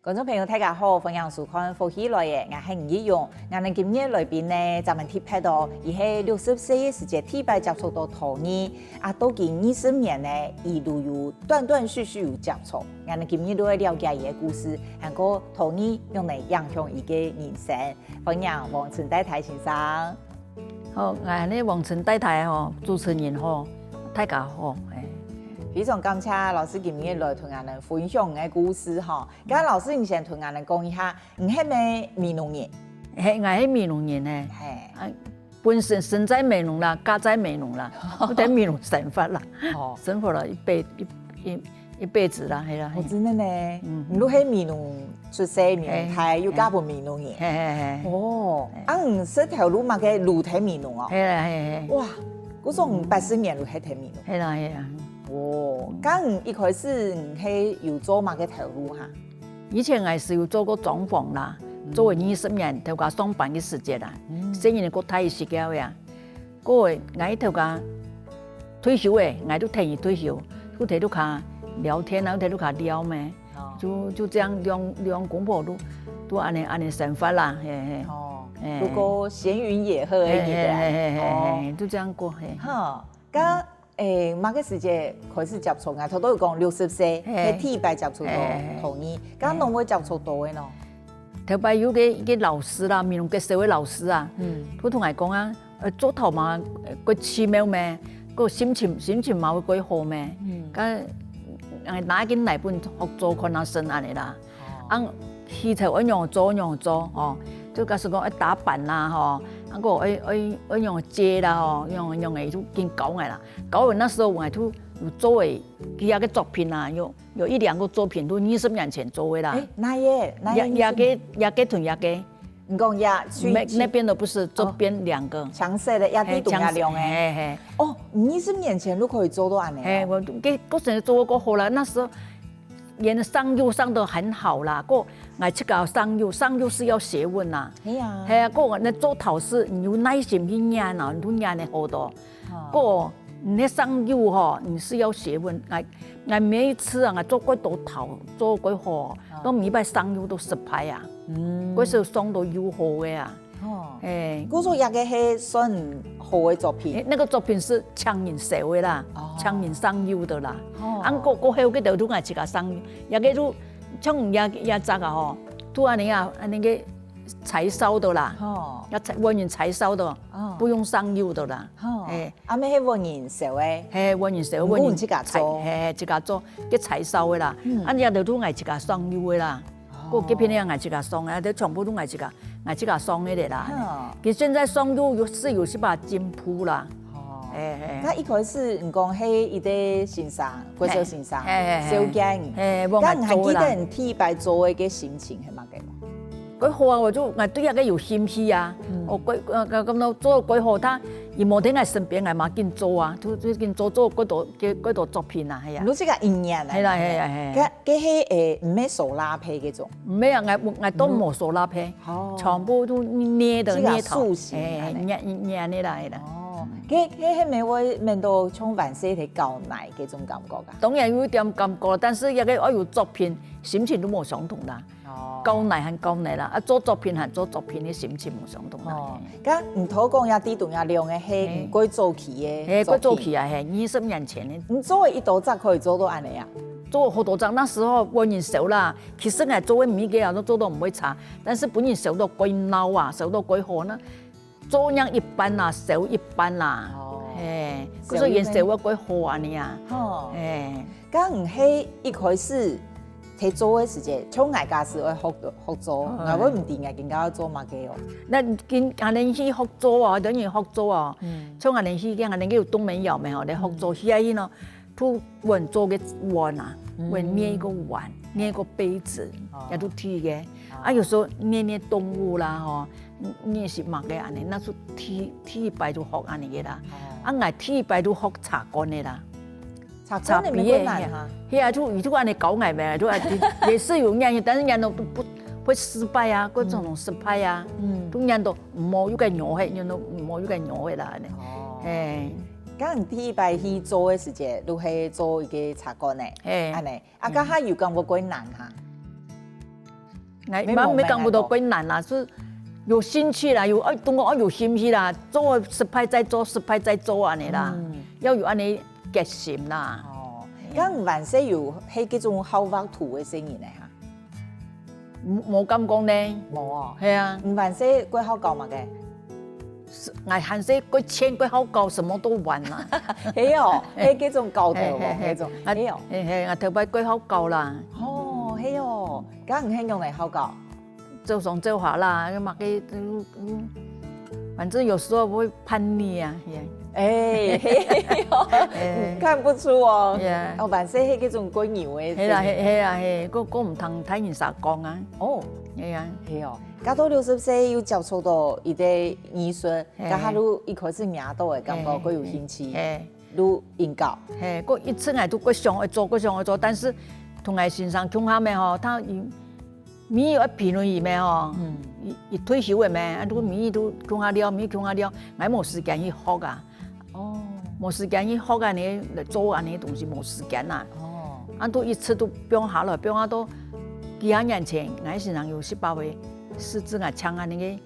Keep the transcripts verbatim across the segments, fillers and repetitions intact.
觀眾朋友，大家好，歡迎收看《福氣來了》，𠊎係吳奕蓉。𠊎等今日來賓呢，正蠻特別哦，佢係六十歲个時節第一擺接觸到陶藝，啊，到今二十年呢，佢都有斷斷續續有接觸。𠊎等今日都會了解佢个故事，還過陶藝仰般影響佢个人生。歡迎黃陳岱岱先生。好，𠊎係黃陳岱岱吼，主持人好，大家好，哎。非常感謝老師今日來同𠊎等分享个故事吼。 該老師，你先同𠊎等講一下，你係毋係美濃人？係，𠊎係美濃人呢。係。啊，本身生在美濃啦，嫁在美濃啦，毋在美濃生活啦，哦。生活了一輩一一一輩子啦，係啦。哦，真个呢。嗯。你都係美濃出世，美濃大，係，又嫁分美濃人。係係係。哦，啊，你識頭路麼个路在美濃哦？係啦係係。哇，故所八十年路係在美濃。係啦係啦。哦，該你一開始你係有做麼个頭路哈？ 以前𠊎係有做過裝潢啦，做過二十年，頭家上班个時節啦，細人仔過大个時節啊，過後𠊎頭家退休了，𠊎都跈佢退休，就在屋下聊天啊，就在屋下尞咩，就就這樣兩兩公婆都都恁樣恁樣生活啦，嘿嘿。哦，哎。不過閒雲野鶴个日子啊。嘿嘿嘿嘿嘿，哦。就這樣過嘿。哈，該 誒，麼个時節開始接觸？𠊎頭頭有講六十歲，係第一擺接觸到陶藝。該仰會接觸到个呢？頭擺有個一個老師啦，美濃國小个老師啊，佢同𠊎講啊，呃，做陶嘛，呃，過奇妙咩，過心情心情嘛會過好咩。該，呃，拿一個泥盆學做看啊先恁樣啦。 啊，起頭愛仰做仰做哦，就假使講愛打板啦吼，啊，過愛愛愛仰接啦吼，仰仰个就緊教𠊎啦。教𠊎那時候𠊎就有做个幾下个作品啊，有有一兩個作品都二十年前做个啦。誒，哪個哪個？這這個這個同這個。你講這最那那邊的不是，這邊兩個。牆色的，這地動這兩個。嘿嘿。哦，二十年前都可以做到恁樣。嘿，我該過時做過好了，那時候 連上釉上得很好啦，過𠊎自家上釉，上釉是要學問啦。係啊。係啊，過𠊎等做陶係你有耐心去研啊，你都研得好多。過你該上釉吼，你是要學問。𠊎𠊎每一次啊，𠊎做過多陶，做過好，到每擺上釉都失敗啊。嗯。過時上到有好个啊。 哦。哎。故所這個係算好个作品。哎，那個作品是請人燒个啦，哦。請人上釉的啦。哦。啊，過過後个就都𠊎自家上，這個就像這這隻啊吼，都恁樣啊，恁樣个柴燒的啦，哦。要柴，搵人柴燒的，哦。不用上釉的啦。哦。哎。啊，乜係搵人燒个。嘿，搵人燒，搵人柴，你自家做。嘿，自家做，个柴燒个啦。嗯。啊，這就都𠊎自家上釉个啦。 過這片个𠊎自家上个，這全部都𠊎自家𠊎自家上个咧啦。哦。佢現在上又有是有一把進步啦。哦。哎哎。該一開始你講係一個先生，國小先生，哎哎哎。小件。哎，我該你還記得你第一擺做个个心情係麼个無？該好啊，我就𠊎對該个有興趣啊。嗯。哦，該呃該該做該好，他佢無在𠊎身邊，𠊎嘛緊做啊，就就緊做做幾多幾幾多作品啊，係啊。你自家一年啊？係啦係啦係。該 該係誒毋係手拉胚該種。毋係啊，𠊎𠊎都無手拉胚，哦。全部都捏的捏陶，自家塑形哎，恁樣。捏捏的啦，係啦。哦，該該係毋係會面到像萬歲个搞泥該種感覺啊？當然有一點感覺，但是這個愛有作品，心情都無相同啦。哦。搞泥還搞泥啦，啊做作品還做作品个心情無相同啦。哦，該你頭講這地動這兩個係嘿。毋過早期个嘿，過早作品。期啊，嘿，二十年前个。你做个一多隻可以做到恁樣啊？ 做好多隻，那時候搵人燒啦。其實𠊎做个每個啊都做到毋會差，但是分人燒到過惱啊，燒到過火呢，做樣一半啦，燒一半啦。哦。嘿，所以佢燒到過火恁樣啊。哦。嘿。該你係一開始在做个時節，像𠊎假使愛學學做，哦。𠊎會毋知𠊎今下愛做麼个哦。該今恁樣去學做哦，等於學做哦。嗯。像恁樣去，恁樣有東門窯咩吼，來學做，嗯。去啊去呢， 都搵做个碗啊，嗯。搵捏一個碗，捏一個杯子，哦。也都鐵个。哦。啊，有時候捏捏動物啦，吼，捏是麼个恁樣，那是第第一擺就學恁樣个啦。哦。啊，𠊎第一擺就學茶罐个啦。茶罐个茶杯个，乜困難哈？係啊，就佢就恁樣搞𠊎咩，就也是有捏，但是捏到不不會失敗啊，各種失敗啊，嗯。都捏到毋好又該扭嘿，捏到毋好又該扭嘿啦，恁樣。哦。嘿。 該你第一擺去做个時節，都係做一個茶罐呢，嘿。恁樣。啊，該下有感覺過難哈？ ，𠊎也無感覺到困難啦，係有興趣啦，有，愛，同講愛有興趣啦，做，失敗再做，失敗再做恁樣啦，愛有恁樣決心啦。哦，該你還細有係該種好畫圖个細人仔哈？無，無敢講呢。無哦。係啊。你還細過好搞麼个？ 𠊎還細過淺過好搞，什麼都玩啦。係哦，係該種搞頭哦，該種，係哦。係係，𠊎頭擺過好搞啦。哦，係哦，該你係仰仔好搞？走上走下啦，又麼个，嗯，反正有時候會叛逆啊，係。哎，係哦，看不出哦。哦，還細係該種過牛个。係啦，係係啦，係，過過毋通大人儕講啊。哦，係啊。係哦，該到六十歲又接觸到一個藝術， 該下就一開始若到个感覺，嘿，過有興趣，嘿，就研究。嘿，過一直𠊎都過想愛做，過想愛做，但是同𠊎先生共下面吼，佢每日愛陪佢面吼，佢佢退休个咩，啊，都每日都共下尞，每日共下尞，𠊎無時間去學啊。哦，無時間去學恁樣來做恁樣東西，無時間啊。哦，啊，都一直都放下來，放下到幾下年前，𠊎先生有十八歲，失智，𠊎請恁樣个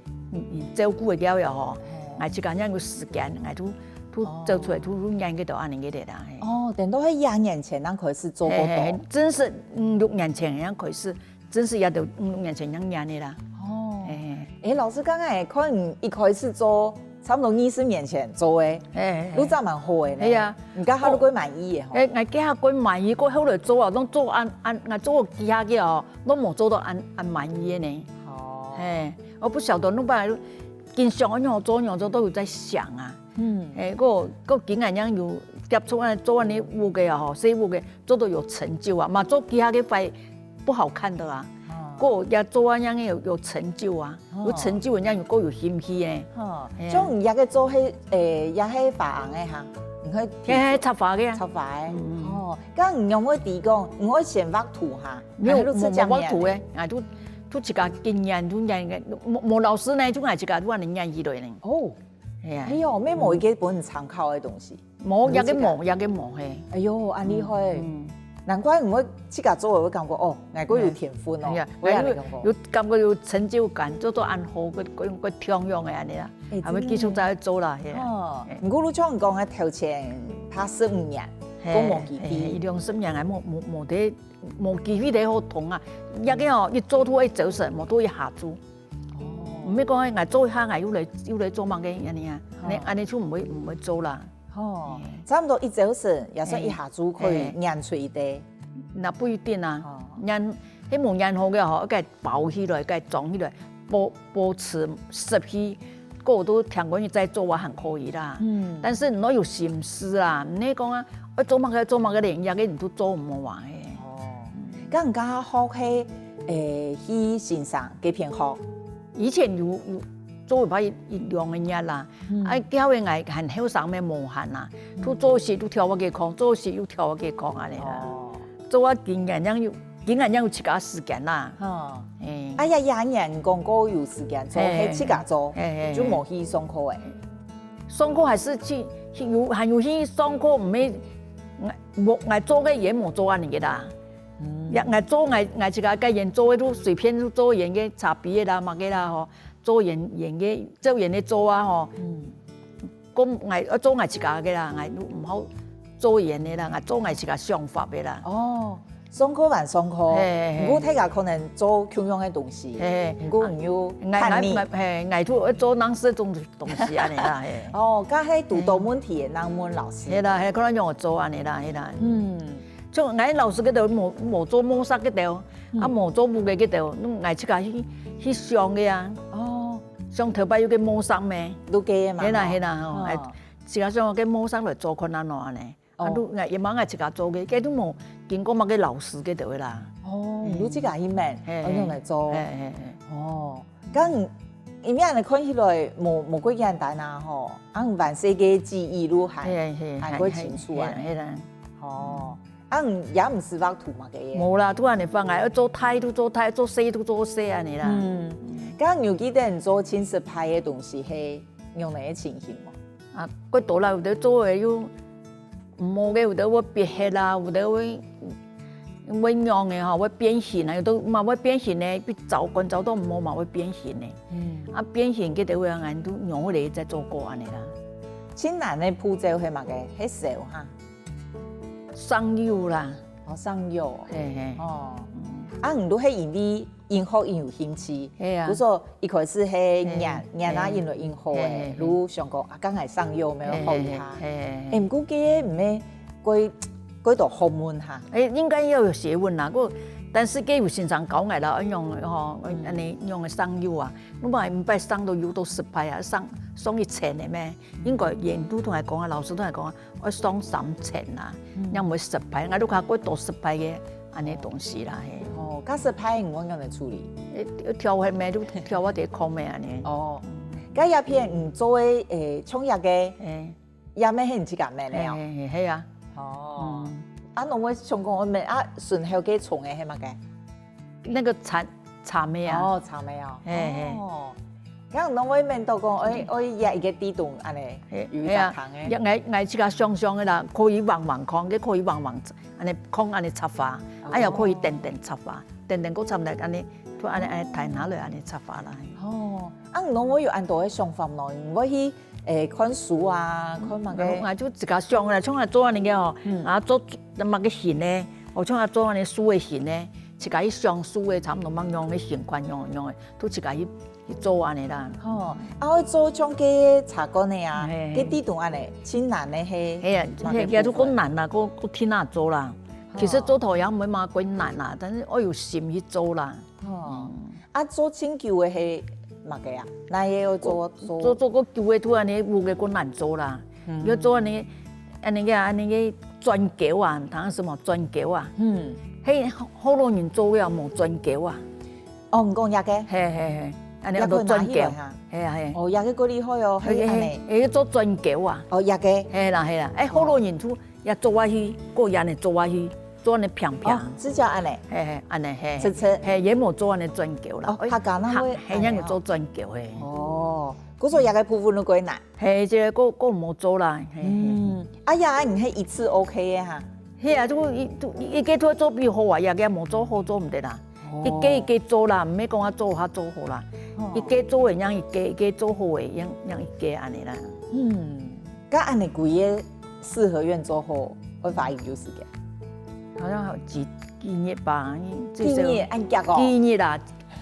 照顧个了了吼，𠊎自家也有時間，𠊎都都走出來，都都研究到恁樣个啦。哦，等到係一年前正開始做過到。正式五六年前正開始，正式也都五六年前正研个啦。哦，哎，老師，剛剛看你一開始做，差不多二十年前做个，哎，都做蠻好个呢。係啊，你該下都過滿意个吼。哎，𠊎該下過滿意，過後來做啊，攏做恁恁，𠊎做幾下个哦，攏無做到恁恁滿意个呢。哦，嘿。 我不曉得，弄不來，經常愛仰做仰做，都有在想啊。嗯，哎，過過今恁樣有接觸啊，做恁樣屋个啊，吼，細屋个，做到有成就啊，嘛做其他个壞不好看的啊。過也做恁樣有有成就啊，有成就人家有夠有興趣哎。哦，像你這個做係，誒，也係花行个哈，你會，嘿嘿，插花个啊。插花个，哦，該你有無提供？你會先畫圖哈？ 沒有，無無畫圖个，啊，都都自家經驗，都研个，無無老師呢，就𠊎自家都恁樣研起來呢。哦，係啊，哎喲，沒無一個分你參考个東西，無，也个無，也个無嘿。哎喲，恁厲害！難怪你會自家做，會感覺哦，𠊎个有天分哦，哎呀，𠊎有有感覺有成就感，做到恁好，个个个暢樣个恁樣啦，還會繼續再做啦，係啊。哦，毋過你像講个頭前拍十五年，嘿，都無機會，一兩十年還無無無得 無機會得好動啊。這个哦，一做都會走神，無都一下子。毋係講𠊎做一下，𠊎又來又來做麼个恁樣啊？恁恁樣就毋會毋會做啦。哦，差不多一走神，也算一下子可以研出一個。那不一定啊，研，係無研好个吼，該包起來，該裝起來，保保持濕氣， 過都聽講你在做啊，還可以啦。嗯，但是你要有心思啦，你講啊，愛做麼个做麼个咧，人家个你都做毋好玩个。哦，該你剛剛學係，誒，去先生該片學？以前有有做一擺一一兩個月啦，啊，教會𠊎還後生咩無閒啦，都做事都跳啊个空，做事又跳啊个空恁樣啦。哦，做啊經驗樣有 今恁樣有自家時間啦。哦，哎，啊呀呀，你講過有時間做，係自家做，就無去上課誒。上課還係去去有還有去上課，毋係，𠊎無𠊎做个也無做恁樣个啦。也𠊎做𠊎𠊎自家个人做个都隨便都做人个茶杯个啦，麼个啦吼，做人人个做人个做啊吼。嗯， 講𠊎愛做𠊎自家个啦，𠊎都毋好做人个啦，𠊎做𠊎自家想法个啦。哦，上課還上課，嘿嘿嘿，毋過大家可能做共樣个東西，嘿嘿，毋過你又叛逆。𠊎𠊎𠊎嘿，𠊎就愛做人事个東東西恁樣啦，嘿。哦，該係堵到問題个，人問老師。係啦，係，可能讓𠊎做恁樣啦，係啦。嗯，像𠊎老師个都無無做模式个都，啊無做屋个个都，𠊎自家去去想个啊。哦， 像頭擺有个模式咩？都个嘛。係啦係啦吼，哦，哎，自家想个模式來做看安怎呢？啊，哦，都𠊎也嘛𠊎自家做个，个都無經過麼个老師个就會啦。哦，你自家去問，嘿，哦，用來做。嘿嘿嘿。哦，該因為恁樣看起來無無幾簡單啊吼，啊，還細个記憶都還嘿嘿，還過清楚啊。嘿嘿，嘿啦。哦， 啊，也毋識畫圖嘛，个耶。無啦，都恁樣畫，愛做大都做大，做細都做細恁樣啦。嗯，該你有記得你做盡失敗个東西係仰般个情形無？啊，過多啦，有兜做个又毋好个，有兜會撇忒啦，有兜會會仰个吼，會變形啊，有兜嘛會變形呢，比糟，乾燥到無嘛會變形呢。嗯。啊，變形个就會恁樣，都仰會來再做過恁樣啦。盡難个步驟係麼个？係燒哈？上油啦。哦，上油。嘿嘿。哦。嗯。啊，你都係因為 因學因有興趣。係啊。故所一開始係嘿，研，研啊嘿，因來因好誒，嘿嘿嘿。就想講啊，剛開始有無學一下。嘿嘿嘿。誒，毋過該毋係幾，幾多學問哈。誒，應該要有學問啦，不過，但是該有先生教𠊎啦，愛用吼，嗯。恁樣用个上油啊，你莫每擺上都油都失敗啊，上，上一層个咩？應該沿路同𠊎講啊，老師同𠊎講啊， 愛上三層啦，嗯。仰毋會失敗，𠊎都看過多失敗个恁樣東西啦，嘿。哦，該失敗你會仰般處理？誒，挑忒咩，就挑啊，得空咩恁樣。哦，該鴉片你做个，誒，創業个，誒。鴉片係你自家買个哦？嘿，嘿，嘿啊。哦。嗯。啊，你會想講，愛買啊，順後个種个係麼个？ 那個蠶，蠶仔啊。哦，蠶仔哦。嘿，嘿。哦。恁樣會面到講，愛，愛壓一個地洞恁樣，嘿，有一隻桶个。嘿啊，壓，壓，壓自家想像个啦，可以橫橫空，个可以橫橫，恁樣空恁樣插花，哦。啊，也可以等等插花，等等過插來恁樣，就恁樣，恁樣抬拿來恁樣插花啦。哦，啊，你會有恁多个想法咯，你會去，誒，看書啊，看麼个？嗯，𠊎就自家想啦，像𠊎做恁樣个哦，嗯。啊，做麼个形呢？ 哦，像啊做恁樣樹个形呢，自家去想樹个差毋多麼樣个形款，樣樣个，都自家去，去做恁樣啦。吼，啊，愛做像該茶罐个啊，嘿。該底肚恁樣，盡難个係，嘿啊，麼个部分？嘿，也就較難啦，較，較忒難做啦。吼。其實做陶窯也毋會嘛較難啦，但是愛有心去做啦。吼，嗯。啊，做盡久个係麼个啊？哪个愛做，做，做較久个，就恁樣屋个較難做啦。 嗯。要做恁樣，恁樣个，恁樣个磚溝啊，聽過無？磚溝啊。嗯。係，福佬人做个無磚溝啊。哦，你講這个？嘿，嘿，嘿，恁樣安到磚溝。這个拿起來哈。嘿啊，嘿。哦，這个較厲害哦，嘿，嘿，嘿，恁樣。嘿，做磚溝啊。哦，這个。嘿啦，嘿啦，誒，哦。福佬人就也做下去，過也恁樣做下去，做恁樣平平。哦，直接恁樣。嘿，嘿，恁樣，嘿。直直。嘿，也無做恁樣磚溝啦。哦，誒，客家那位客，嘿，恁樣做磚溝，嘿。哦，故所這个部分就較難。 嘿，這个較，較無做啦，嘿，嘿。嗯，啊呀，你係一次OK个哈？係啊，就一，就一个都做比好啊，也个無做好做毋得啦。哦。一个一个做啦，毋係講啊做較做好啦。哦。一个做个，讓一个，一个做好个，讓，讓一个恁樣啦。嗯，該恁樣幾个四合院做好，會花幾久時間？好像還有幾，幾日吧，最少。幾日，恁遽哦？幾日啊，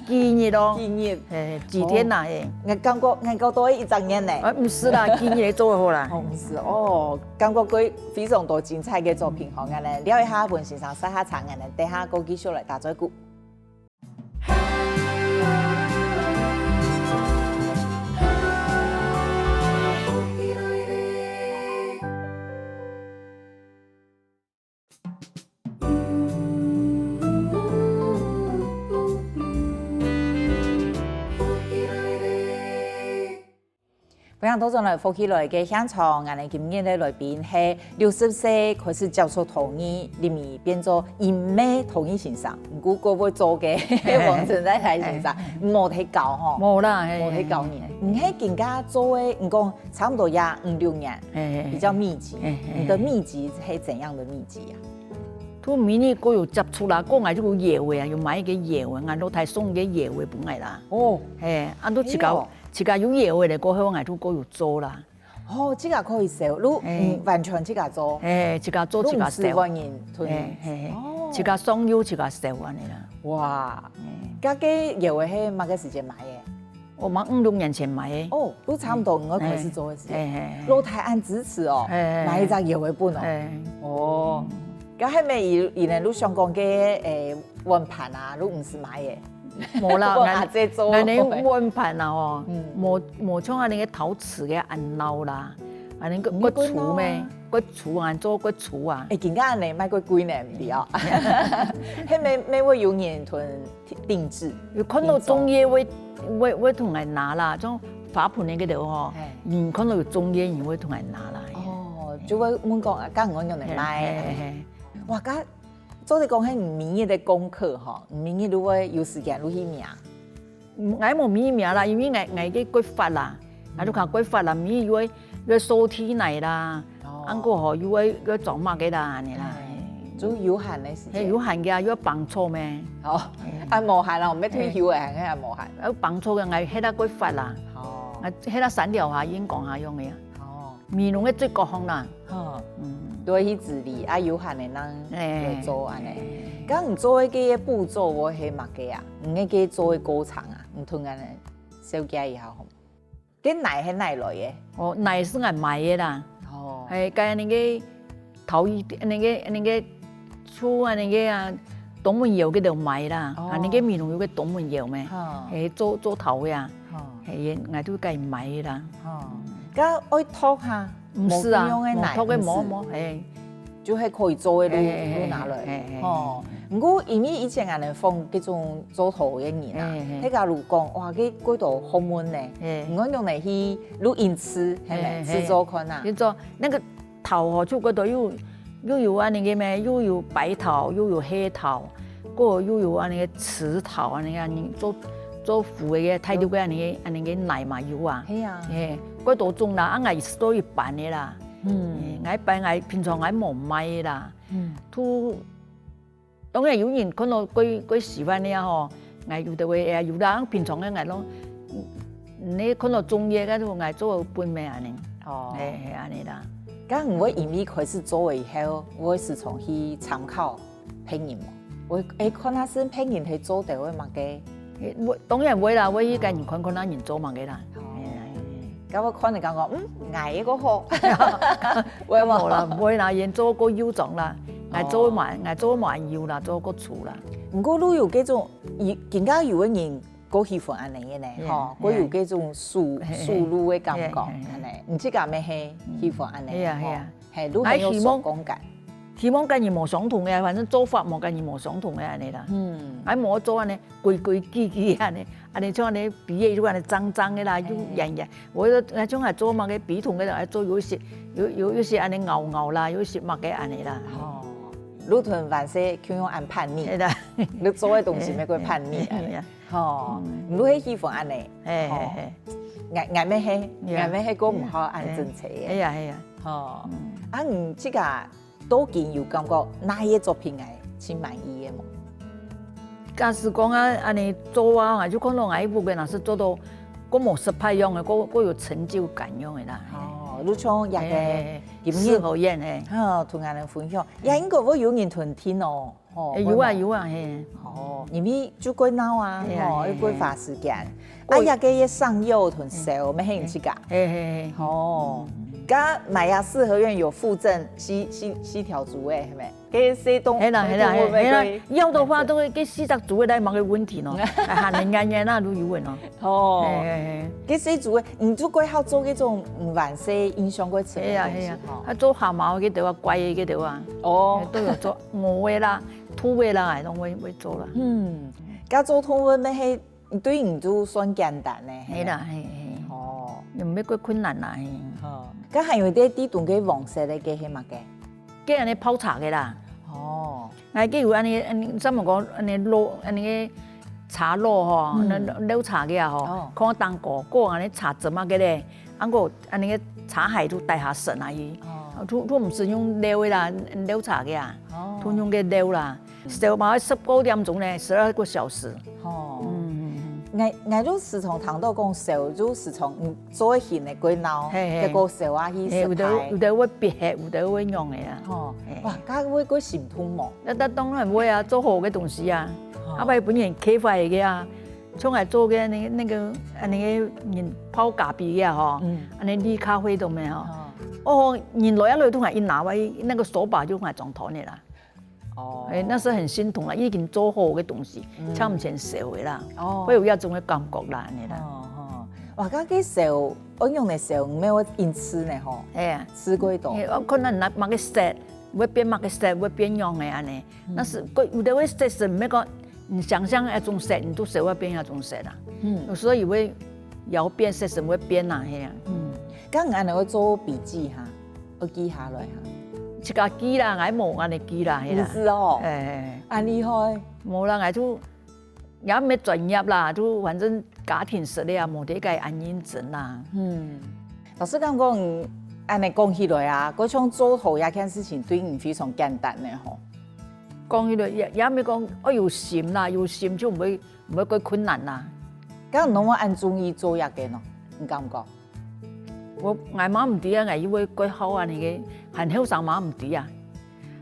幾日咯。幾日？嘿，幾天啊，哦。嘿。𠊎感覺，𠊎感覺都一隻月呢。啊，毋係啦，幾日做好啦。哦，毋係，哦，感覺過非常多精彩个作品吼，𠊎等尞一下，分先生煞下茶，𠊎等等下過繼續來打嘴鼓。 歡迎倒轉來福氣來个現場，𠊎等今日个來賓係六十歲開始接觸陶藝，臨尾變做音樂陶藝先生，毋過較會做个黃陳在台先生，嘿，嘿。無忒教吼，無啦，嘿，無忒教你。嘿，嘿。你係今下做个，你講差毋多也五六年，嘿，嘿，嘿。比較密集。嘿，嘿，嘿。你的密集係怎樣的密集啊？ 就每日過有接觸啦，過𠊎就有野味啊，有買一個野味，𠊎老弟送一個野味分𠊎啦。哦。嘿，啊，都自家，哎喲。自家有野味了過後，𠊎就過有做啦。哦，自家可以燒，就，嘿。嗯，完全自家做。嘿，自家做，就毋使自家燒。換人同你。嘿，嘿，嘿。哦。自家上油，自家燒恁樣啦。哇，嘿。該個野味係麼个時間買个？ 哦，嘛五六年前買个。哦，都差毋多，嗯。𠊎開始做个時節。嘿，嘿，嘿。老弟恁支持哦，嘿，嘿，嘿。買一隻野味分哦。嘿。哦，該後尾佢，佢呢，就想講个，誒，碗盤啊，就毋使買个。無啦，我阿姐做。𠊎，𠊎个碗盤啊，吼，嗯。無，無像恁樣个陶瓷个恁老啦，恁樣个，毋係較粗咩，較粗啊，做較粗啊。誒，今下呢，賣較貴呢，毋知哦。後尾，尾會有人同 定製。有看到中意會，會，會同𠊎拿啦，像花盆个該兜吼，嘿。嗯，看到有中意人會同𠊎拿啦。哦，就會問講，啊，敢有人來買？嘿，嘿，嘿。哇，該做得講係你每日个功課吼，你每日就會有時間就去摸。嗯，𠊎無每日摸啦，因為𠊎，𠊎个規劃啦，啊，就較規劃啦，每日又愛，又愛掃地泥啦，哦。啊，過後又愛，又愛裝麼个啦，恁樣啦。哎。就有閒个時間。係有閒个啊，有放草咩？哦，啊無閒啊，毋係退休个，還係無閒。啊放草个，𠊎歇到過發啦，哦，啊歇到山頭下、陰光下樣个啊，哦，美濃个最高峰啦。哦，嗯，都會去治理啊，有閒个人來做恁呢。哎，哎，該你做个該个步驟會係麼个啊？你个該做个過程啊，你同𠊎紹介一下好無？ 該泥係哪來个？哦，泥係𠊎買个啦。哦，係，該恁呢个頭一，恁呢个恁呢个樹恁呢个啊，東門窯該兜買啦，哦，啊，恁呢个美濃窯个東門窯咩？哦，係做做頭个啊，哦，係，𠊎都該買个啦。哦，該愛擇哈，毋係啊，無共樣个泥，無擇个，毋係，無無，係。 就係可以做个路，係係係路拿來。係係係，哦，毋過因為以前𠊎等講這種做頭个人啊，係係，係假如講哇，該過多學問呢，係，毋管用來去錄音室，係無？係係，試做看啊。就做該个頭吼，就過多又又有恁呢个咩，又有白陶，又有黑陶，過又有恁呢个瓷陶，恁呢个做做壺个，大陸个恁呢个恁呢个泥嘛有啊。係啊，係，過多種啦，啊，𠊎係做一般个啦。 嗯，𠊎一般𠊎平常𠊎無賣个啦。嗯，都當然有人看到過過喜歡个吼，𠊎有兜會有啦，平常个𠊎攏，你看到中意个，𠊎做分你恁呢。哦，係係恁呢啦。該你會因為開始做以後，會時常去參考別人無？會會看下先別人係做兜个麼个？會，當然會啦，會去跟人看看下人做麼个啦。哦，係啊係啊。 該𠊎看你感覺，嗯，𠊎个較好，會無？無啦，毋會啦，人做過有種啦，𠊎做嘛，𠊎做嘛有啦，做過粗啦。毋過你有這種，有更加有个人過喜歡恁呢个呢，吼，過有這種手手路个感覺，恁呢，你自家乜係喜歡恁呢，係啊係啊，係，你很有手工感。希望跟人無相同个，反正做法無跟人無相同个恁呢啦。嗯，還無做恁呢，規規矩矩恁呢。 恁呢像恁呢筆仔又恁呢髒髒个啦，又圓圓。𠊎講𠊎做麼个筆筒个，愛做有一些有有有一些恁呢拗拗啦，有一些麼个恁呢啦。哦，你同還細就用恁叛逆，係啦，你做个東西乜過叛逆恁呢。吼，你係喜歡恁呢，係係係，𠊎𠊎乜係，𠊎乜係過毋好恁整齊个。係啊係啊，吼，啊你自家 到今有感覺哪一个作品𠊎盡滿意个無？假使講啊，恁呢做啊，𠊎就看到𠊎屋个若係做到，過無失敗樣个，過過有成就感樣个啦。哦，你像這个今日，四合院嘿，吼，同𠊎等分享，也應該會有人同聽哦，吼，有啊有啊嘿。哦，因為就過鬧啊，吼，又過花時間，啊，這个个上釉同燒，乜係你自家。嘿嘿嘿。哦，該買呀四合院有附贈四四四條竹仔，係無？ 該細棟，係啦係啦係啦，要的話都該四隻竹仔來麼个問題呢？還能年年啊都有个呢。哦，該細竹仔，你就過好做該種還細印象過深个東西吼。啊做蛤蟆个對啊，龜个對啊，哦，都有做，鵝个啦、兔个啦，攏會會做啦。嗯，該做動物乜係 對你就算簡單呢，係啦，係係，哦，又毋係過困難啦，係。哦，該還有一个地動个黃色个，該係麼个？該恁呢泡茶个啦。哦，𠊎該有恁呢恁呢，專門講恁呢落恁呢个茶落吼，那落茶个啊吼，看當高高恁呢茶怎麼个咧？啊，過恁呢个茶海都帶下神啊去，都都毋使用溜个啦，溜茶个啊，都用个溜啦。 燒嘛愛十過點鐘呢，十二個小時。哦，嗯，𠊎𠊎就時常聽到講燒，就時常嗯做个形个過鬧，嘿嘿，結果燒啊去失敗。有的有的會必忒，有的會仰个啊。哦，哇，該會過心痛無？那那當然會啊，做好个東西啊，後擺分人磕壞个啊，像𠊎做个那那個啊那個人泡咖啡个啊吼，嗯，啊那綠咖啡都沒有，哦，人來啊來都還一拿，那個手把就還撞斷个啦。 哦，哎，那是很心痛啊，已經做好个東西，搶毋先燒个啦，哦，會有一種个感覺啦，恁呢啦。哦哦，哇，該个燒，愛用个燒，毋係會因試呢吼，哎呀，試過多，哎，愛看你拿麼个色，會變麼个色，會變樣个恁呢。那是，有的會色是毋係講，你想像那種色，你就燒會變那種色啦。嗯，有時候也會窯變色，是會變啦，嘿啊。嗯，該你恁呢會做筆記哈？ 愛記下來哈。自家記啦，𠊎無恁呢記啦，係啦。毋係哦，哎，恁厲害。無啦，𠊎就也毋係專業啦，就反正家庭式个啊，無得該恁認真啦。嗯，老師剛講，恁呢講起來啊，該像做陶這件事情對你非常簡單个吼。講起來也也毋係講愛有心啦，有心就毋會毋會過困難啦。該你有恁中意做這个呢？你敢講？我𠊎嘛毋知啊，𠊎又會過好恁呢个，還後生嘛毋知啊。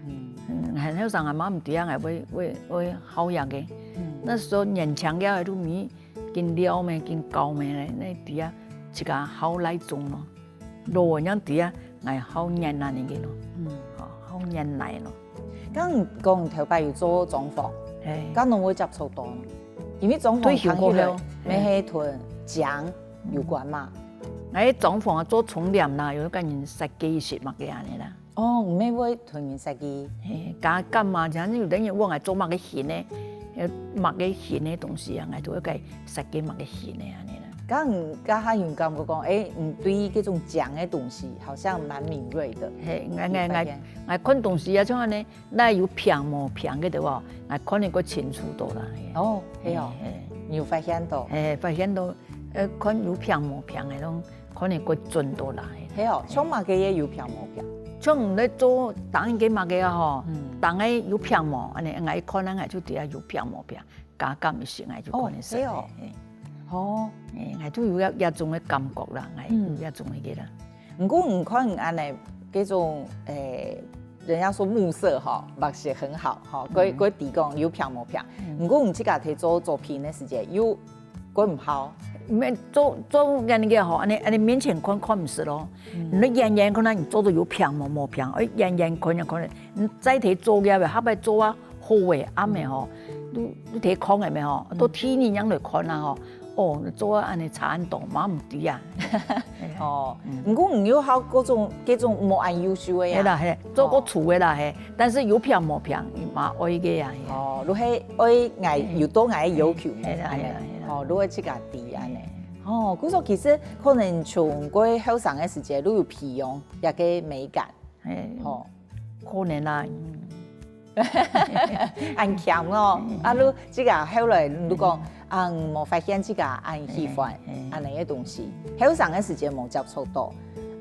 嗯，還後生𠊎嘛毋知啊，𠊎會會會好這个。那時候年輕个都毋緊尞咩，緊搞咩咧，那知啊，自家好哪種咯。老人樣知啊，𠊎好忍耐个咯，嗯，好好忍耐咯。剛講頭擺有做裝潢，嘿，剛攏會接觸到，因為裝潢退休過後看起來，乜係同蔣有關嘛。 𠊎裝潢啊做窗簾啦，有个人設計係麼个恁呢啦。哦，毋係會同人設計。嘿，加減嘛，像有等於問𠊎做麼个形个，呃，麼个形个東西啊，𠊎就會該設計麼个形个恁呢啦。剛剛下有感覺講，哎，你對這種蔣个東西好像蠻敏銳的。嘿，𠊎𠊎𠊎𠊎看東西啊，像恁呢，那有平無平个對無？𠊎看得過清楚到啦。哦，係哦，嘿，你有發現到？嘿，發現到，呃，看有平無平个，攏看得過準到啦。係哦，像麼个也有平無平？像你咧做當个麼个啊吼嗯，當个有平無？恁呢，𠊎一看，𠊎就知啊有平無平，加減一息，𠊎就看得出。哦，係哦。嘿，哦，嘿，𠊎就有這這種个感覺啦，𠊎有這種个啦。毋過你看恁呢，這種，誒，人家說目色哈，目色很好哈，佢佢知講有平無平。毋過你自家在做作品个時節，有佢毋好。毋係做做恁呢个吼，恁呢恁呢面前看看毋識咯。你遠遠看啊，你做到有平無無平，哎，遠遠看啊看啊，你再在做个，下擺做啊好个，暗个吼，你你在看个咩吼，到第二日樣來看啊吼，哦，你做啊恁呢差恁多，嘛毋知啊。哦，毋過你又好各種各種無恁優秀个呀。係啦係，做過粗个啦係，但是有平無平，嘛愛个啊。哦，你係愛𠊎有到𠊎个要求，係啦係啦係啦。哦，你會自家知恁呢。哦，故所其實可能從過後生个時節，你有培養一個美感，係，哦，可能啦。恁強哦。啊，你自家後來你講，啊，無發現自家恁喜歡，恁呢个東西，後生个時節無接觸到。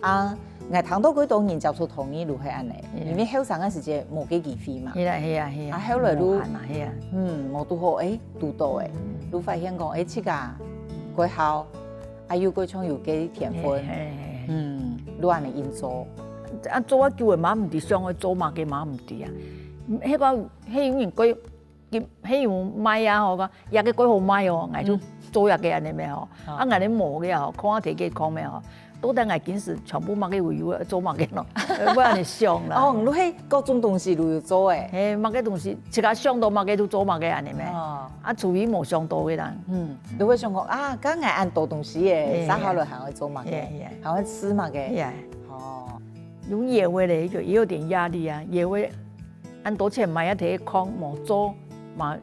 啊，𠊎聽到幾多人接觸陶藝就係恁呢，因為後生个時節無个機會嘛。係啦係啦係啦。啊，後來就無閒啊係啊。嗯，無堵好，誒，堵到誒，就發現講，誒，自家幾好，啊，又幾像有个天分，嗯，就恁呢硬做。啊，做啊久个嘛毋知想愛做麼个嘛毋知啊。迄个迄有人佢，佢有賣啊，吼，講這个幾好賣哦，𠊎就做這个安尼咩吼。啊，𠊎咧無个吼，看下提个看咩吼，到底𠊎今時全部麼个會有做麼个咯，會安尼想啦。哦，你係各種東西都有做誒。嘿，麼个東西，自家想到麼个就做麼个安尼咩。哦，啊，除非無想到个啦。嗯，你會想講啊，剛才恁多東西誒，嘿接下來還會做麼个嘿嘿，還會食麼个。係啊，哦，有業務咧，就也有點壓力啊。業務恁多錢買啊，提空無做嘛，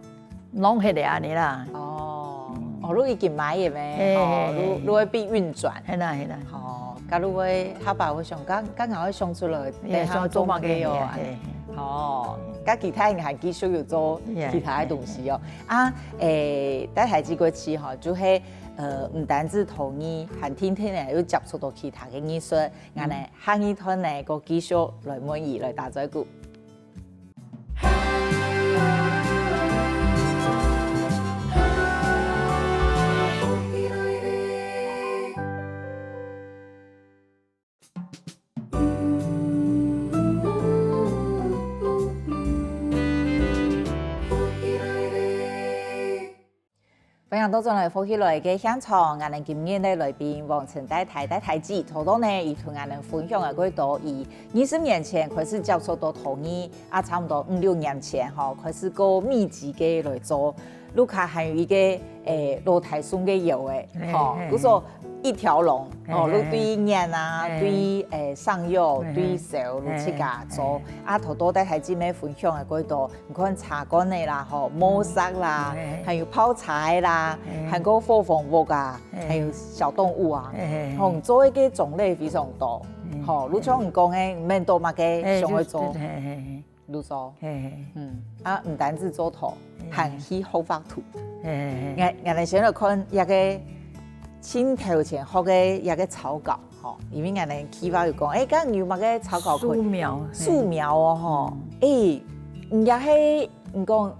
弄下來安尼啦。哦，哦，你已經買个咩？嘿哦，嘿嘿你你會被運轉。係啦係啦。哦，假如會下擺會想，剛剛好會想出來，嘿等下做麼个哦？做麼个安尼嘿哦，甲其他人還繼續有做其他个東西哦。啊，誒，帶大家過去吼，就係呃，毋單止陶藝，還天天呢有接觸到其他个藝術。恁呢，下一段呢，過繼續來問伊來打嘴鼓。 歡迎倒轉來福氣來个現場，𠊎等今日个來賓黃陳戴大戴大姊，頭到呢，佢同𠊎等分享个過多，佢二十年前開始接觸到陶藝，啊，差毋多五六年前吼，開始過密集个來做。屋下還有一個誒老大孫个窯誒，吼，故所一條龍，吼，你對眼啊，對誒上釉，對手，你自家做，啊，頭到戴大姊妹分享个過多， 你看茶罐个啦，吼，模式啦，還有泡茶个啦，還有伙房屋啊，還有小動物啊，吼，做一個種類非常多，吼，就像你講个，毋免多麼个想愛做，就做，嗯，啊，毋單止做陶，還去學畫圖。𠊎𠊎等先來看一個盡頭前學个一個草稿。 吼，因為𠊎等企劃有講，誒，敢有麼个草稿可以？素描，素描哦，吼，誒，你也係，你講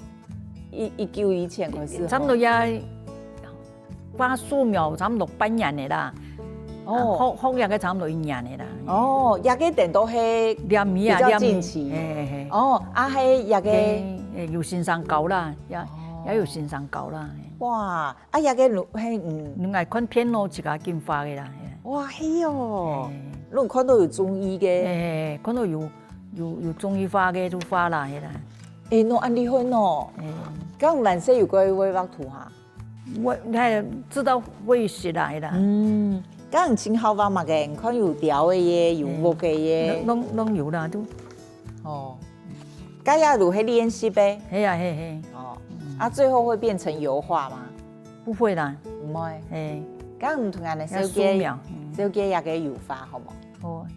一，一九以前開始吼？差不多也畫素描差不多半年个啦。哦。啊，學，學這个差不多一年个啦。哦，這个等到係這面啊，比較近期。這面，嘿，嘿，嘿。哦，啊，係這个。嘿，嘿，有先生教啦，也，哦。也有先生教啦，嘿。哇，啊，這个路，嘿，嗯。你愛看電腦自家緊畫个啦，嘿。哇，係哦。嘿。你有看到有中意个？嘿，嘿，看到有，有，有中意畫个就畫啦，嘿啦。 欸，你恁厲害哦！嗯。該藍色有个會畫圖哈？我，還知道會寫啦，係啦。嗯，該你盡好畫麼个？你看有鳥个耶，有屋个耶。攏，攏，攏有啦，都。哦，該也就係練習呗。係啊，係，係。哦，嗯。啊，最後會變成油畫嗎？不會啦。毋會。係。該你同𠊎等小姐，較素描，嗯。小姐也个油畫好無？好啊。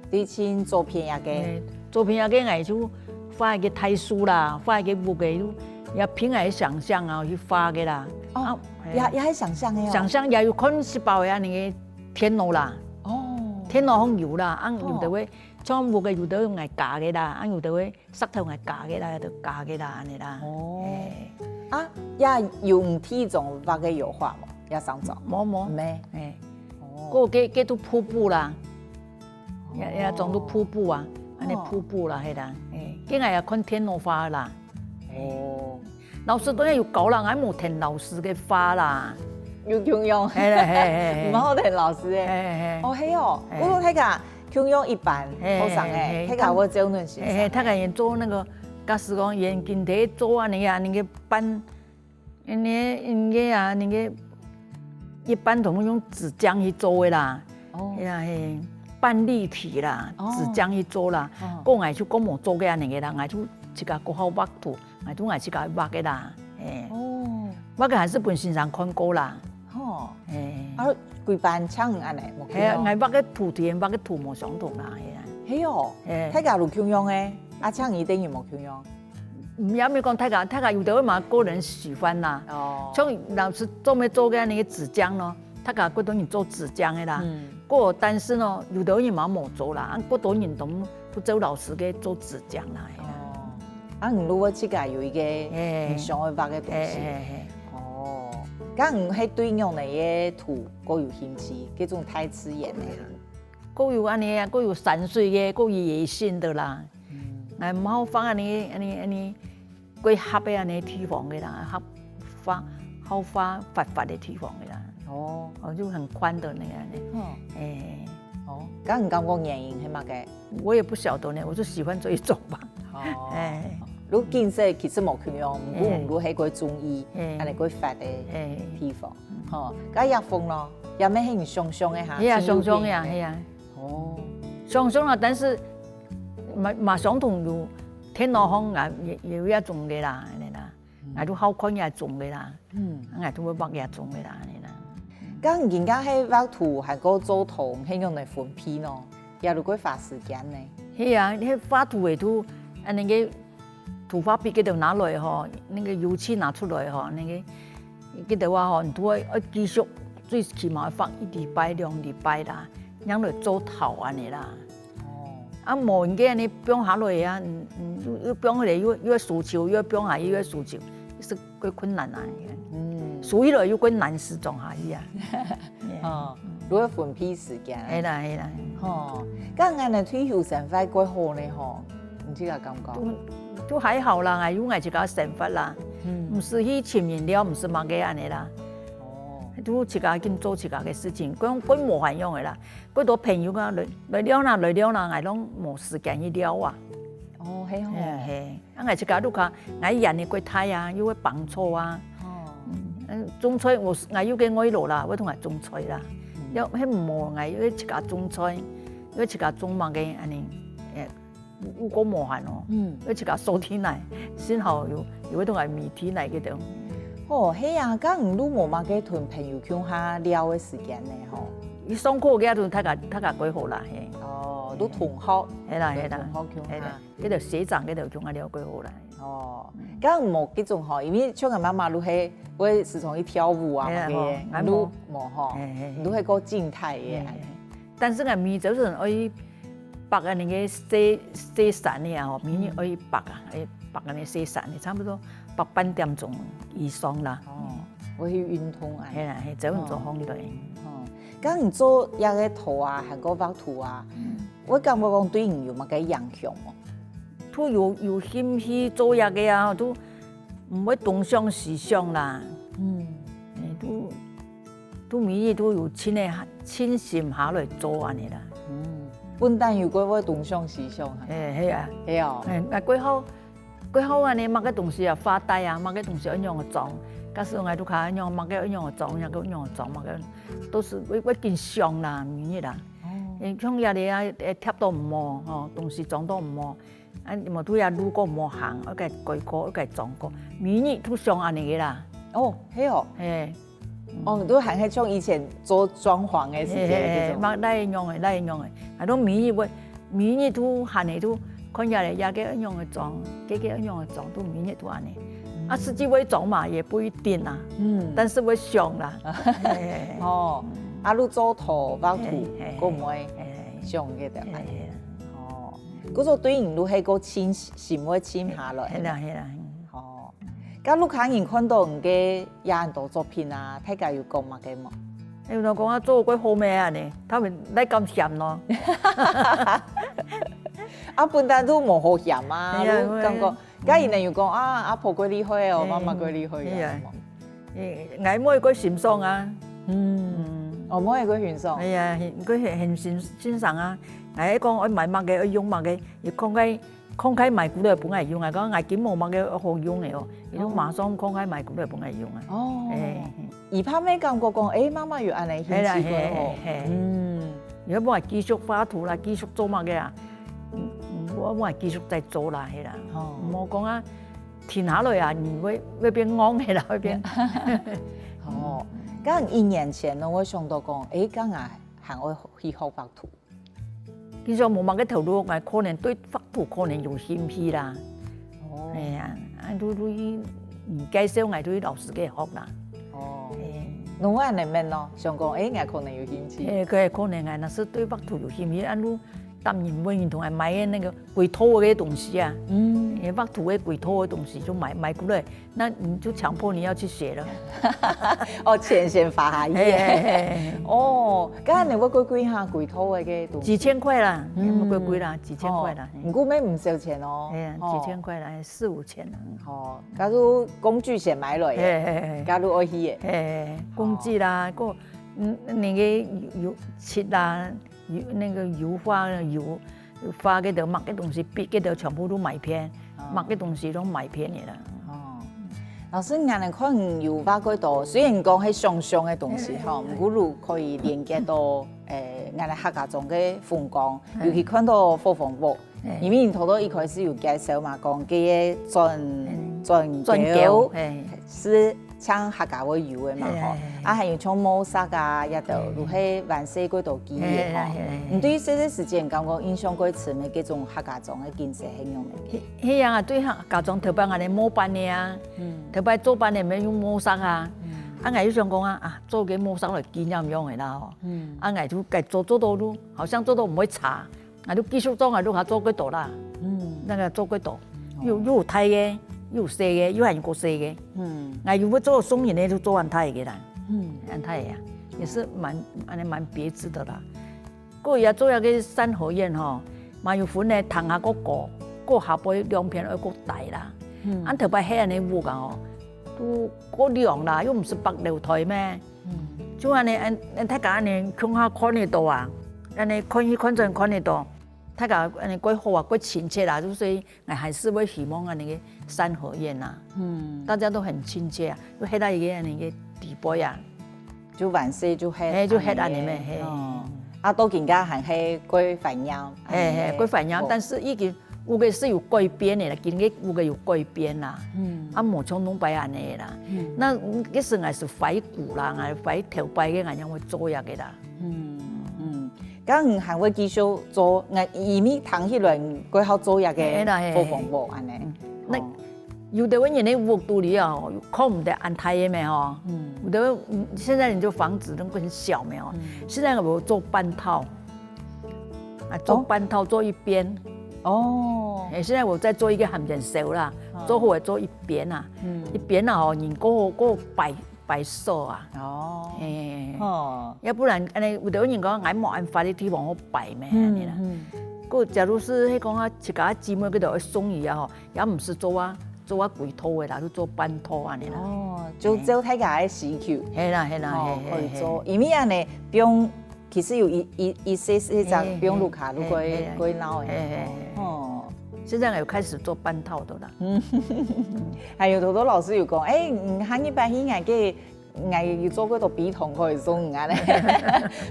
你盡左片這个。欸，左片這个𠊎就畫一个大樹啦，畫一个屋个，就也憑𠊎个想像啊去畫个啦。哦，啊，也，嘿。也係想像个哦。想像也有看實包个恁呢个電腦啦。哦。電腦項有啦，啊，哦。有个會，像屋个有个用來加个啦，啊，有个會石頭來加个啦，就加个啦，恁呢啦。哦。嘿。啊，也有毋同種畫个油畫無？也上張？無，無。無。嘿。哦。該，該，該都瀑布啦。 也，也裝到瀑布啊，恁呢哦。瀑布啦，係啦，欸，今日也看天落花啦。哦。老師當然有教啦，𠊎無聽老師个話啦。有共樣。係啦，係，係，係。毋好聽老師个。係，係，係。哦，係哦，係。我講大家共樣一般，係，後生个，係，係，大家會照恁先生。係，係，大家也做那個，假使講眼鏡在做啊，你啊，你个班 因為，因為啊，那個一般都用紙漿去做个啦，哦。係啊，係，半立體啦，哦。紙漿去做啦。哦。過𠊎就過無做過恁呢个啦，𠊎就自家過好畫圖，𠊎就𠊎自家畫个啦，嘿。哦。畫个還係分先生看過啦。吼。嘿。啊，規班像恁呢，無去哦。係啊，𠊎畫个圖，同人畫个圖無相同啦，係啊。係哦，係。大家都共樣个，啊，像你等於無共樣。 也毋係講大家，大家有个嘛個人喜歡啦。哦。像老師做咩做个那個紙漿咯，大家過多人做紙漿个啦。嗯。過但是呢，有个人嘛無做啦，啊，過多人都，都照老師个做紙漿啦，係啦。哦。啊，你如果自家有一個哎。你想要畫个東西。哎，哎，哎。哦。該你係對仰般个圖較有興趣，這種大自然个。較有恁呢啊，較有山水个，較有野性个啦。 嗯。𠊎毋好畫恁呢，恁呢，恁呢，過狹个恁呢地方个啦，好畫，好畫闊闊个地方个啦。哦。哦，就很寬的那個恁呢。嗯。哎。哦，該你感覺原因係麼个？我也不曉得呢，我就喜歡這一種吧。哦。哎。你景色其實無共樣，毋過哎。你係較中意，哎。恁呢較闊个哎。地方。吼，該葉楓咯，葉咩係你想像个哈，哎呀，想像个啊，盡有變个。哎呀。哦。想像啊，但是 嘛，嘛相同有電腦項啊，也，也有這種个啦，恁呢啦。嗯。𠊎都好看這種个啦。嗯。𠊎都會畫這種个啦，恁呢啦。該你今下係畫圖還過做圖，係仰般分配呢？也都較花時間呢？係啊，該畫圖个都，恁呢个圖畫筆該兜拿來吼，那個油漆拿出來吼，那個，該兜啊吼，你都愛，愛繼續，最起碼畫一禮拜、兩禮拜啦。 正來做頭恁呢啦。哦。啊，無人家恁呢放下來啊，嗯，嗯，又，又放下來，又，又愛收手，又愛放下，又愛收手，係較困難啊。嗯。收起來又較難收轉下去啊。哦，嗯。如何分配時間啊？係啦，係啦。吼，該恁呢退休生活較好呢吼，你自家感覺？就，就還好啦，有𠊎自家生活啦。嗯。毋使去尋人尞，毋使麼个恁呢啦。哦。就自家緊做自家个事情，講，講無還樣个啦。 較多朋友啊，來，來尞啦，來尞啦，𠊎攏無時間去尞啊。哦，係吼。嘿，嘿，啊，𠊎自家屋下，𠊎園仔較大啊，又會挷草啊。哦。嗯，嗯，種菜，𠊎，𠊎有个外勞啦，會同𠊎種菜啦。嗯。要，係無，𠊎又自家種菜，又自家種麼个，恁呢，欸，有夠無閒哦。嗯。又自家收地泥，幸好有，有會同𠊎覕地泥个兜。哦，係啊，該你都無麼个同朋友共下尞个時間呢，吼。 佢上課个時陣，大家，大家較好啦，嘿。哦，都同學，係啦，係啦，同學共下。係啦，該兜學長，該兜共下尞較好啦。哦，嗯。該無該種吼，因為像𠊎媽媽就係會時常去跳舞啊，係啊，吼，該个，𠊎無。就無吼，嘿，嘿，嘿。就係較靜態个。嘿，嘿。但是𠊎每朝晨愛拔啊，該个細，細山个啊，吼，每日愛拔啊，嗯。愛畫恁樣細細呢，差不多畫半點鐘以上啦。哦，會去運動啊。係啦，係，走運做風一段。哦，該你做這個圖啊，還過畫圖啊，會感覺講對你有麼个影響無？都有有興趣做這個啊，都毋會東想西想啦。嗯，誒，都都每日都有靜个靜心下來做恁樣啦。嗯，本旦有過會東想西想哈。誒，係啊。係哦。誒，𠊎過後過後恁樣，麼个東西啊，發呆啊，麼个東西愛仰仔裝，假使𠊎屋下愛仰，麼个愛仰仔裝，麼个愛仰仔裝，麼个都係會會緊想啦，每日啦。哦。誒，像這裡啊，誒，貼到毋好，吼，東西裝到毋好，啊，無對啊，路過毋好行，愛該改過，愛該裝過，每日都想恁樣个啦。哦，係哦。嘿。哦，都還係像以前做裝潢个時間該種。嘿，嘿，嘿，嘛，哪樣个，哪樣个，啊，都每日會，每日都喊个都看下來，這個愛仰仔裝，該個愛仰仔裝，都每日都恁樣。啊，實際會裝嘛，也不一定啊。嗯。但是會想啦。嘿。哦，啊，你做圖畫圖，嘿，嘿，會毋會嘿，嘿。想該個啊？嘿，嘿。哦。 故所對你都係个靜，心會靜下來。係啦，係啦。哦，該屋下人看到你个這恁多作品啊，大家有講麼个無？有人講啊，做過好咩啊呢，他們哪敢嫌咯。啊，本旦都無好嫌啊，係啊，你感覺，該人呢有講啊，阿婆過厲害哦，媽媽過厲害哦。係啊。 誒，𠊎妹過欣賞啊。嗯。哦，妹過欣賞。哎呀，佢很很欣欣賞啊！𠊎講愛買麼个，愛用麼个，佢看開看開買過來分𠊎用啊，講𠊎今無麼个好用个哦，佢就馬上看開買過來分𠊎用啊。哦。誒，佢怕妹感覺講，誒，媽媽有恁樣興趣過哦。係啦，係，係。嗯。佢愛分𠊎繼續畫圖啦，繼續做麼个啊？嗯，嗯，愛分𠊎繼續再做啦，係啦。哦。無講啊， 停下來啊，你會會變戇个啦，會變。哦，該一年前呢，𠊎想到講，誒，該𠊎還愛去學畫圖。其實無麼个頭路，𠊎可能對畫圖可能有興趣啦。哦。哎呀，啊，就就去，嗯，介紹𠊎就去老師該學啦。哦。哎。你會恁樣問咯，想講，誒，𠊎可能有興趣。哎，可可能啊，若係對畫圖有興趣，啊，就答應問佢同𠊎買个該個 歸套个東西啊，嗯。誒，畫圖个歸套个東西就買買過來，那你就強迫你要去學了。哦，錢先花下去。嘿，嘿，嘿，嘿。哦，該恁樣會貴貴哈，歸套个該東西。幾千塊啦，嗯。有無貴貴啦，幾千塊啦，哦，嘿。毋過也毋少錢哦。哎呀，哦。幾千塊啦，四五千啦。哦，假如工具先買落去，嘿，嘿，嘿。假如愛去个。嘿，工具啦，哦。个，嗯，那個油漆啦， 油，那個油畫，油畫該兜，麼个東西，筆該兜全部都買遍，哦。麼个東西都買遍个啦。哦。老師，𠊎來看你有畫幾多，雖然講係想像个東西吼，嗯。毋過就可以連結到，誒，𠊎等客家庄个風光，嗯。尤其看到伙房屋，嗯。因為你頭頭一開始有介紹嘛，講該個磚，嗯。磚磚橋，橋，嘿。係 像客家會有个嘛吼，嘿，嘿，嘿。啊，還有像毛石啊，這兜，嘿。就係還細个都記得吼。嘿，嘿，嘿，嘿。你對細个時節感覺印象最深个該種客家庄个景色係仰般个？係，係啊，對客家庄頭擺恁樣毛粄个啊，嗯。頭擺做粄个毋係用毛石啊，嗯。啊，𠊎就想講啊，啊，做個毛石來紀念仰般个啦吼。嗯。啊，𠊎就該做做到都，好像做到毋會差。 𠊎就繼續做，𠊎就較做幾多啦。嗯。那個做幾多，哦。又又有大个，又有細个，又還有較細个。嗯。𠊎又愛做送人个，就做恁大个啦。嗯。恁大个啊，也是蠻，恁樣蠻別緻个啦。過去啊，做一個三合院吼，嘛有分个，頂下較高，過下背兩片愛較低啦。嗯。恁頭擺係恁樣屋啊吼，都較涼啦，又毋係白樓臺咩？ 嗯。就恁樣，恁，恁大家恁樣共下看得到啊，恁樣看一看正看得到，大家恁樣較好啊，較親切啊，就所以𠊎還係會希望恁樣个三合院啊，嗯。大家都很親切啊，就歇在一個恁樣个地方啊。就還細就歇，嘿，就歇恁樣咩，嘿。哦。啊，到今下還係較懷念，嘿，嘿，恁樣个較懷念，哦。但是已經 屋个係有改變个啦，今个屋个有改變啦，嗯。啊，無像頭擺恁樣啦。嗯。那，嗯，該時𠊎係懷舊啦，𠊎懷頭擺个，𠊎正會做這個啦。嗯，嗯。該你還會繼續做，𠊎因為聽起來你較好做這個，嘿啦，嘿，伙房屋恁樣。嗯。那，哦。有兜人个屋肚裡啊，看毋得恁大个咩吼。嗯。有兜，嗯，現在你就房子都很小咩吼。嗯。現在𠊎做半套。 啊，做半套做一邊，哦，哎，现在我在做一个鹹甜燒啦，哦做好个做一边啊，嗯一边啊吼，人过过白白色啊，哦，哎，哦，要不然安尼有的人讲，哎，无安法的地方好摆咩，安尼啦。嗯，个假如是迄讲啊，自家姊妹个就会送伊啊吼，也毋是做啊做啊贵套的啦，就做半套安尼啦。哦，就照大家个需求，系啦系啦，哦，嘿可以做，因为安尼不用，其实有一一一些些张嘿不用路卡路过嘿嘿过闹的嘿嘿，哦。现在有开始做半套的啦。还有好多老师有讲，哎，你下一擺去𠊎个，𠊎有做過到筆筒可以送你啊咧。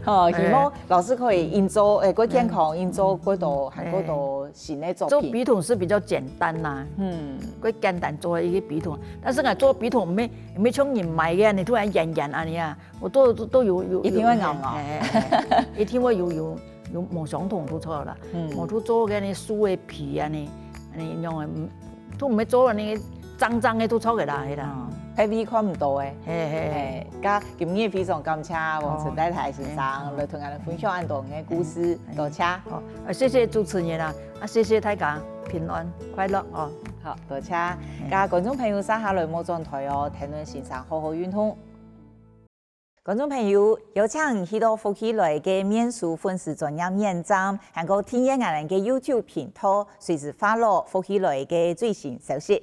吼，希望老師可以營造，誒，過健康，營造過多，還過多新的作做品。筆筒是比较简单啦，嗯，个简单做一个筆筒，但是啊做筆筒毋係毋係像人买个，你突然圆圆安尼啊，我都都都有有一定會拗拗嘿嘿嘿一定会有有有无相同都错啦，嗯我都做个呢树个皮啊呢，安尼用个，嗯都毋係做个那个脏脏个都错个啦，系啦，嗯，配比看毋到誒。嘿嘿嘿。誒，甲今日非常感謝黃陳大大先生來同𠊎兜分享恁多个故事，多謝。好，啊，谢谢主持人啊，啊，谢谢大家，平安快乐哦。好，多謝。甲觀眾朋友，接下來莫轉台哦，聽論先生好好運動。觀眾朋友，邀請你去到福氣來个面書粉絲專頁網站，還過訂閱𠊎兜个YouTube頻道，隨時follow福氣來个最新消息。